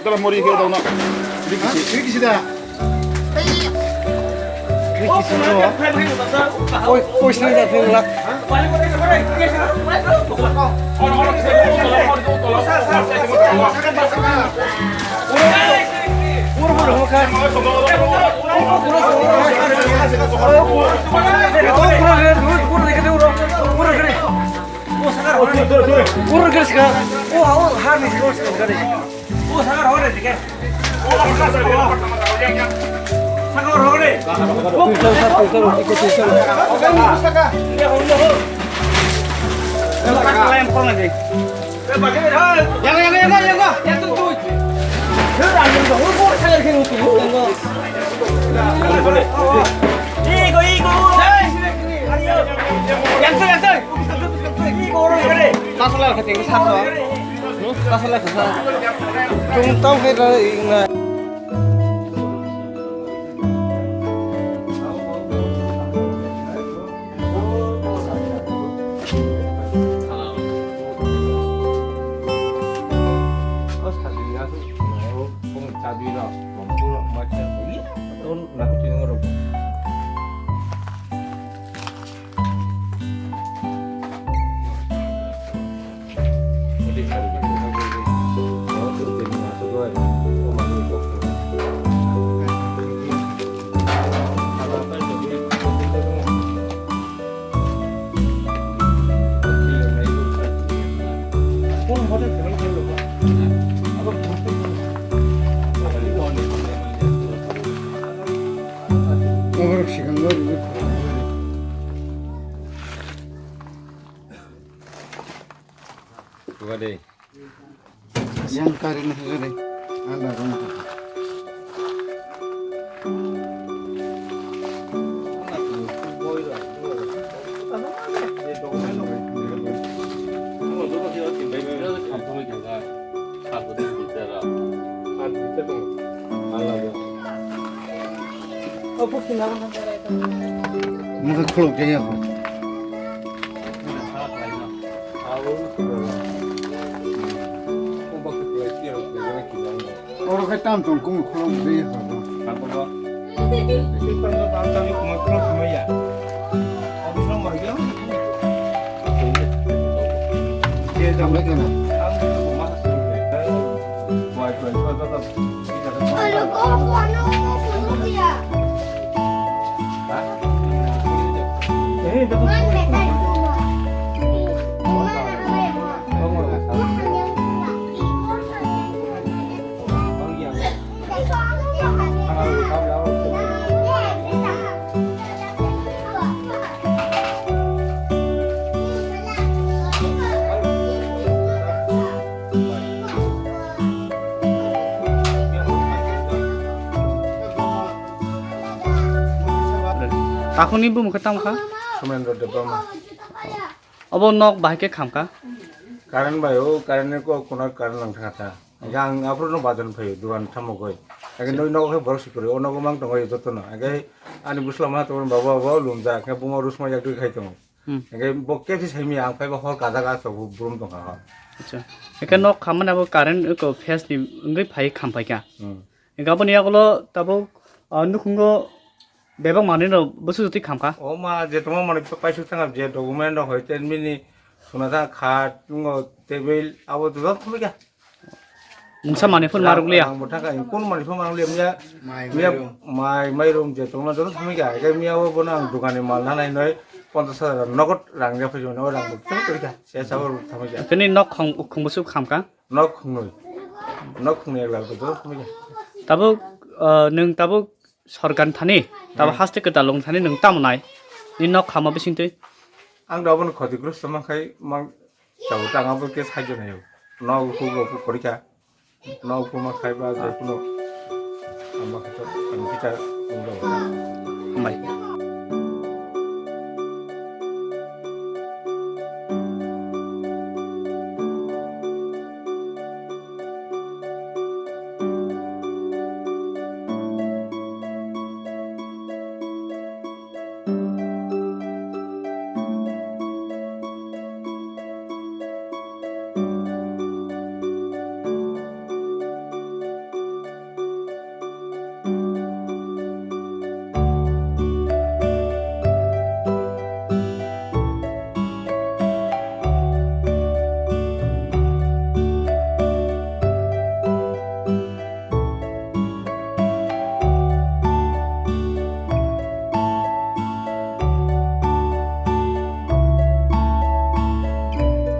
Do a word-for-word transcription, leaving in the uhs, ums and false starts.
Dala mori ke dauna. Rikisi. Rikisi da. Rikisi no. Oi, oi, sini da, sini da. Oborok swkango rwui. Buga de. Yang kari na hujuri. Ala rong. Mungkin khuluk jaya ko. Oro khe tam tong kung khuluk jaya ko. Tamai kana. Takhukni bumung khe tamo kha? Somendro Debbarma. Obo nok bahai khe khamkha? Current bai o, current ni kok kuna current lang thangkha ta. Ang aphuru no bazar phai o, dugan tamo goi. Age noi nogo khe borok sikori, o nogo mang tongo joto no. Age ani bwsla ma tongo baba baba lumjak, khe buma rusma yak dui khai tongo. Hmm. Age bo khe si saimi ang phai ba hor kajaga so brum tongkha hor. Acha. Eke nok khamani abo current ko phase ni wngwi phai kham phaikha. Hmm. Eke aboni yagulo tabuk, ah, nukhungo bebak manwi no bwswk jotwi khamkha. O ma je tongma manwi paisuk thangkha je document rok hoi ten mini suna thang kha tungo table abo to jot khumikha. Mungsa manwi phun marwk liya. Ang bo thangkha, ang kun manwi phun marwk liya, miya, mai miya, mairum. Mai, mairum je tongna joto thangwi kha, khe miya o bono ang dukani mal nanai noi ponchash hajar nogod rang ya phai jani, o rang bo tong tong kha, se sabo thangwi kha. Kini nok khong, khong bwswk kham kha? Nok khongnwi, nok khongnwi ek lakh joto thangwi kha. Tabuk, ah, nwng tabuk sorkar thani, tabuk Hmm. haste kwtal long thani nwng tamo nai? Ni nok khama bisingtwi? Ang da bono khoti grosto mankhai, mang Chabo tang abo khe side o naio. Nok huk rok khe korikha. Nau kuma khaiba je kuno. Ama kito, ang kita unglo. Mai.